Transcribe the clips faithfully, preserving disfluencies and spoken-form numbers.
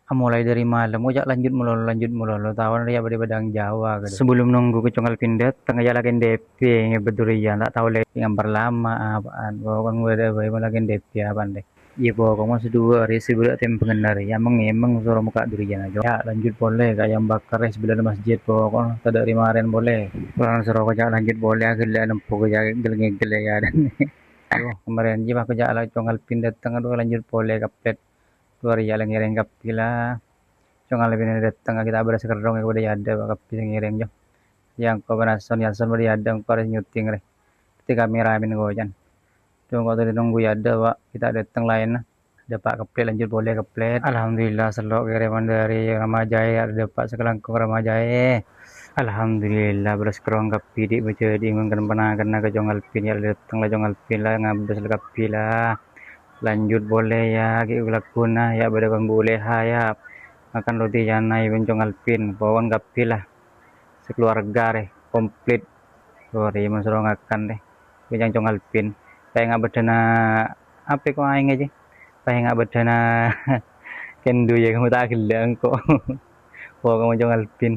Amolaè dâri malem, ko' jhâ' lanjut malolo, lanjut malolo. Taon rèya bâdâ padang Jawa, kadhi. Sabellum nongghu ka Cong Alvin dâteng, jhâ' lakèn dâ' èpè ngèbâ durian, ta' tao lè ngèmpar lama apaan. Pokokna bâdâ bhâi mon lakèn dâ' èpè apaan, deh. Iyâ, pokokna sè duwâ' arè sè bâdâ tèmbhângnga rè, yâ meng-ngèmeng soro mokka' durian, ajo. Yâ, lanjut polè ka ayam bakar rè, sabellâ masjid, pokokna tadâ' rè-marèn polè. Polana soro ko' jhâ' lanjut polè, aghellâ' nempo ko' jhâ' ngèghel-ngèghel, yâ. Aduh, kemarin jiyâ pas ko' jhâ' la Cong Alvin dâteng, aduh, lanjut polè kaplèt. Duwâ' rèya la ngèrèng kabbhi la. Cong Alvin dâteng, kita' bârâs kerrong, yâ, bâdâ è adâ', Pak, kabbhi sè ngèrèng, jo. Yâ, engko' panason, Yason bâdâ è adâ', engko' arè nyuting, rè. Dhâddhi kameramen koca'an. Cong, engko' tadâ' nongghu è adâ', Pak, kita' dâteng laènna. Dâpa' kaplèt, lanjut polè kaplèt. Alhamdulillah, sello' kèrèman dâri Rama Jae, yâ, dâpa' sakalangkong Rama Jae. Alhamdulillah, bârâs kerrong kabbhi, dhi' bâjâ, dhi' mon kèn-, panakenna ka Cong Alvin, yâ, dâteng la Cong Alvin, la, ngabâs la kabbhi, la. Lanjut polè, yâ, ghi' lagguna, yâ, bâdâ kon bulèha, yâ. Ngakan roti canai bân Cong Alvin, pokokna kabbhi la. Sakeluarga rè, komplit. Sorè, mon soro ngakan rè. Bân Cong Alvin. Pas enga' bâddhâna, apa ko' aèng aja? Pas enga' bâddhâna kendu, yâ, kamu ta' ghellâ' engko'. Pokokna Cong Alvin.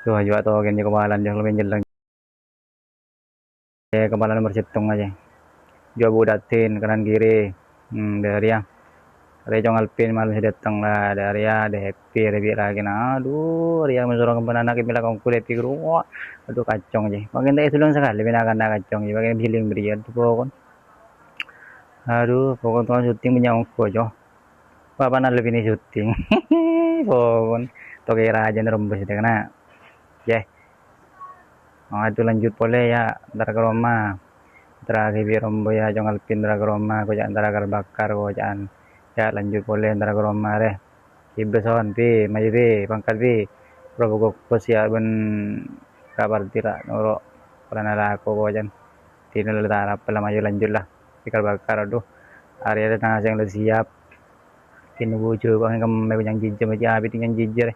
Duh, ayo, atokèn, yâ, kapalan, yâ, lebbi jellang. Eh, kepala nomor sèttong aja. Jhâ' budhâtin kanan kiri. Hmm, dâri yâ. Rè Cong Alvin malem sè dâteng la, dâri yâ, dâ' Happy, rè bi' lakèna. Aduh, rè yâ, mon soro kempen ana' kemela kongku dâ' Happy guru. Wah, aduh, kacong jè. Mangkèn ta' èdulung sakalè, bân akan kacong jè. Mangkèn biling bâriyâ, aduh, pokon. Aduh, pokon tokang syuting bânnya' ongko, jo. Bapa'na lebbi nè syuting. Pokon. Tokè rajâna rembes dâ' kèna. Jè. Oh, itu lanjut polè, yâ, entar ka roma. Entar ka bi' rombo, yâ, Cong Alvin entar ka roma, ko' jhâ' entar ka bakar, ko' jhâ'. Yâ, lanjut polè entar ka roma, rè. Iblis on, Pi, mayu, Pi, pangkat, Pi. Robo kokos, yâ, bân kapar tira, noro'. Polana lako, ko' jhâ'. Dina la tarap, la mayu lanjut, la. Bakar-bakar, aduh. Arè-arè tang asèng la siap. Kèng bujur, ko' kemmè nyang jijjir, mesti abit nyang jijjir.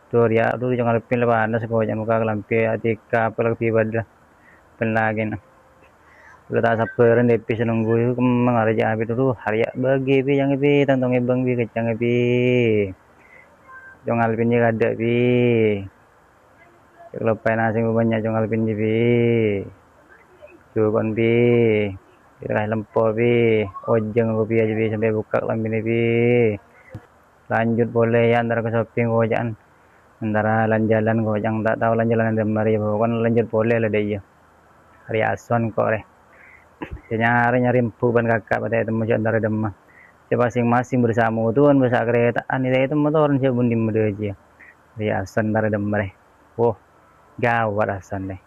Dur, yâ, dur, Cong Alvin la panas, ko' jhâ' mokka' kalambhi, atika, apalagi bâdâ. Bân lakèna. Udah ta' sabbhârân, dâ' Happy sè nongghu, kemmèng arè jhâ' abit, aduh, arè yâ bâgi, Pi, jhâ' Pi, tang tong èbâng, Pi, kècang, Pi. Cong Alvin jhâ' kadâ', Pi. Jhâ' kaloppaè nasèng bânnya' Cong Alvin jiyâ, Pi. Jukon, Pi. Kèra lempo, Pi. Ojhâng kopi ajâ, Pi, sampè' bukka' kalambhina, Pi. Lanjut polè, yâ, entar ka shopping, ko' jhâ'. Entar lan-jhâlân, ko' jhâ', ta' tao lan-jhâlân dâmma rèya, pokon lanjut polè la dâ' iyâ. Rè ason ko' rè. Sè nyarè-nyarè embu bân kaka' pas ta' ètemmo jhâ' entar dâmma. Sè masing-masing bârâs amotowan, bârâs akarèta'an, ta' ètemmo torè jhâ' bun dimma dâjiyâ. Rè ason entar dâmma rè. Woh, gawat ason rè.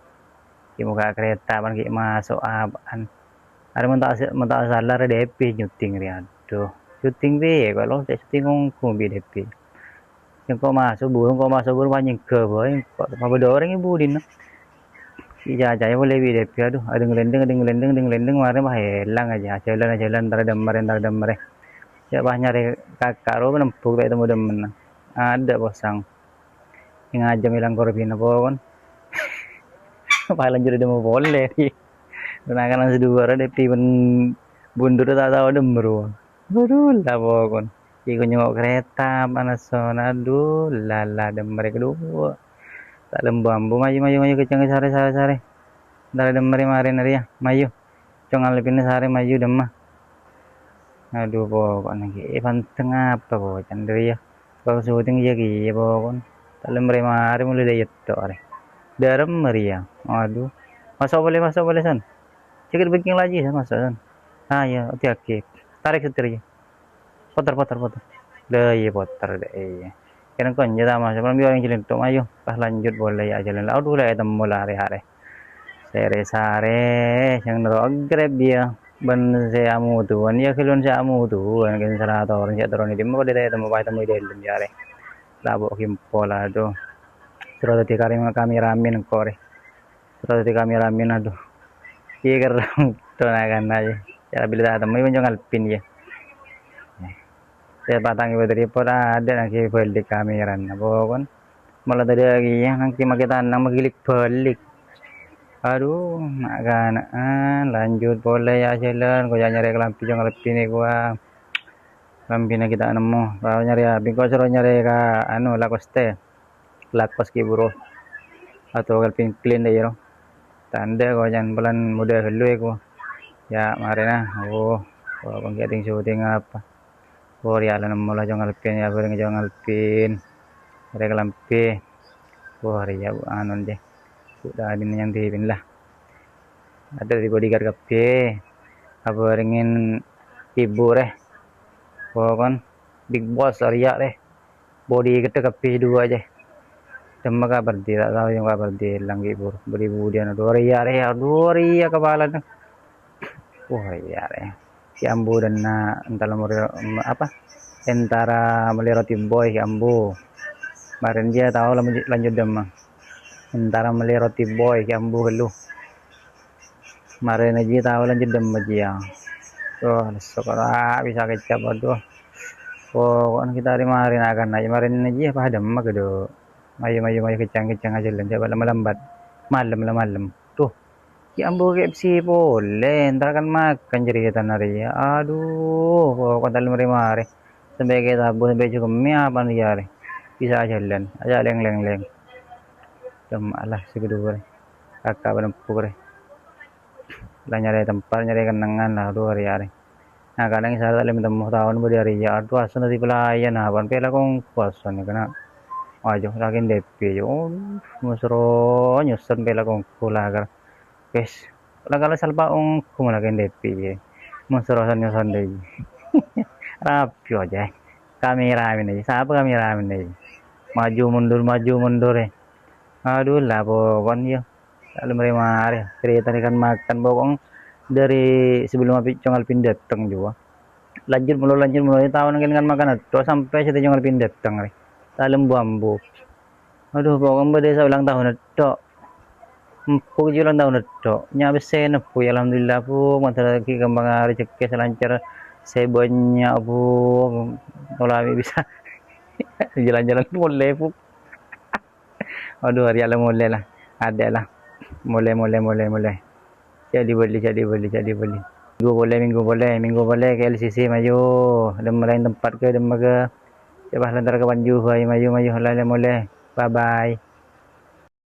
Ghi' mokka' karèta apaan, ghi' maso' apaan. Arè mon ta' sa-, mon ta' sala rè dâ' Happy nyuting rè, aduh. Syuting piyè, kok lo cè' syuting ongghu bi' dâ' Happy. Sèngko' maso' burung, kok maso' burung, pas nyèngghâ bhâi, kok mabâdâ orèng è budina. Ghi' caca'è polè bi' dâ' Happy, aduh, adheng-lendheng, adheng-lendheng, adheng-lendheng, marè pas èlang ajâ. Ajhâlân, ajhâlân, entar dâmma rè, entar dâmma rè. Cè' pas nyarè kaka' ro, nembhuk ta' ètemmo dâmmana. Adâ' posang. Ngajâm èlang korbhina pokon. Pas lanjut dâmma polè. Nakanan sè duwâ' rè dâ' Happy bân bundur ta' tao dâmma ro. Aduh, la pokon. Iko nyongngo' karèta, panason. Aduh, la, la, dâmma rè kaduwâ'. Ta' lembu ambu, mayu, mayu, mayu, kècang, sarè, sarè, sarè. Entar dâmma rè marèna rèya, mayu. Cong Alvin sarè mayu dâmma. Aduh, pokokna ghi' èpanteng apa, pokokna rèya. Pas syuting iyâ kèya, pokokna. Ta' lembu rè marè molaè dâ' iyâ tok arè. Dârem rèya. Aduh. Maso' polè, maso' polè, Son. Cekit bengking laju, Son, maso', Son. Ah, iyâ, oke, oke. Tarèk setir iyâ. Potèr, potèr, potèr. Lah, iyâ, potèr, dâ', iyâ. Kèng konco ta' maso', polana bi' orèng jhâlân tok, ayo. Pas lanjut polè, yâ, jhâlân. Aduh, la ètemmo la arè-arè. Sèrè-sarè, sè noro' Grab, yâ. Bân sè amotowan, yâ, ghâllu sè amotowan, kèng sala torè, sè toron è dimma, padâ ta' ètemmo, pas ètemmo è dâlem, yâ, arè. Labo' ghi' empo la, aduh. Soro dhâddhi kare-, kameramen engko' rè. Soro dhâddhi kameramen, aduh. Iyâ, kerrong. Tona kan aja. Cara bilâ ta' temmo, Cong Alvin, yâ. Sè patang èbu tripod adâ' nangkè bâlik kamerana, pokon. Malah tadâ' kèya nangkè makè tanang maghilik bâlik. Aduh, na'-kana'an, lanjut polè yâ jhâlân, ko' jhâ' nyarè kalambhi Cong Alvin è kowa. Lambina ghi' ta' nemmo. Tao nyarè abit, engko' soro nyarè ka, anu, Lacoste. Lacoste ghi' buru. Atau Calvin Klein dâ' iyâ ro. Tandhâ ko' jhân polana modâ ghâllu ko'. Yâ, marèna. Oh, oh, bângkè ting-syuting apa. Oh, rèya la nemmo la Cong Alvin, yâ, bhâreng Cong Alvin. Arè kalambhi. Oh, rèya, bu, anu, jâ. Bu, tadina nyang dhibin la. Adâ' dâri bodyguard kabbhi. Abhârengngè ibu rè. Pokon Big Boss arèya rè. Body ghâdhâ kabbhi duwâ' jâ. Dhimma ka Pardi, ta' tao jâ ka Pardi, èlang ghi' buru. Budi-budiyan, adhu, arèya rè, adhu, arèya kapalana. Wah, arèya rè. Ghi' ambu dânna' entara mori-, apa? Entara mellè roti boy ghi' ambu. Marèn jâ tao la lanjut dhimma. Entara mellè roti boy ghi' ambu ghâllu. Marèna jiyâ tao lanjut dhimma jiyâ. Duh, lesso kara bisa kecap, aduh. Pokokna kita hari marèna akan aja marèna jiyâ pas dhimma ghâdhâ. Mayu, mayu, mayu, kencang, kencang aja, lan, coba lama lambat. Malem, la malem. Duh, ghi' ambu K F C polè, entar kan makan ceritana rèya. Aduh, pokokna talem marè-marè. Sampè' kè tabu, sampè' jhughemmi apa rèya rè. Bisa ajhâlân, aja leng-leng-leng. Coma la sè kedua rè. Kaka' bân empuk rè. La nyarè tempat, nyarè kennengngan la, aduh, arèya rè. Nah, kadhâng sara ta' lem temmo taon bâdâ arèya. Aduh, asonna dâddhi pelayan, apa pèlak ongghu asonna kèna. Ajo, saking dâbbi, ajo. Aduh, mosro nyusun pèlak ongghu la, kar. Wes, la kala salpa ongghu malah kèn dâbbi, yâ. Mosro son-nyoson dâ', yâ. Rapi aja. Kameramen aja. Sapa kameramen aja? Maju mundur, maju mundur, eh. Aduh, la pokon, yâ. Talem marè-marè, cerita kan makan pokoknya dari sebelum Abi Cong Alvin dateng juga. Lanjut mulu, lanjut mulu, taon kan, kan makan itu sampai sate Cong Alvin dateng, rè. Talem bambu. Aduh, pokoknya pada saya ulang tahun itu. Empuk ji ulang tahun itu. Nya besen, Bu, ya, alhamdulillah, Bu. Masalah lagi kembang rezeki selancar, saya banyak, Bu. Kalau Abi bisa jalan-jalan boleh, Bu. Aduh, hari Allah mulai lah. Ada lah. Mulai, mulai, mulai, mulai. Jadi beli, jadi beli, jadi beli. Minggu boleh, minggu boleh, minggu boleh ke L C C mayu. Dem lain tempat ke, dem ke. Coba lantar ke Panju, mayu, mayu, mayu, mulai, mulai. Bye bye.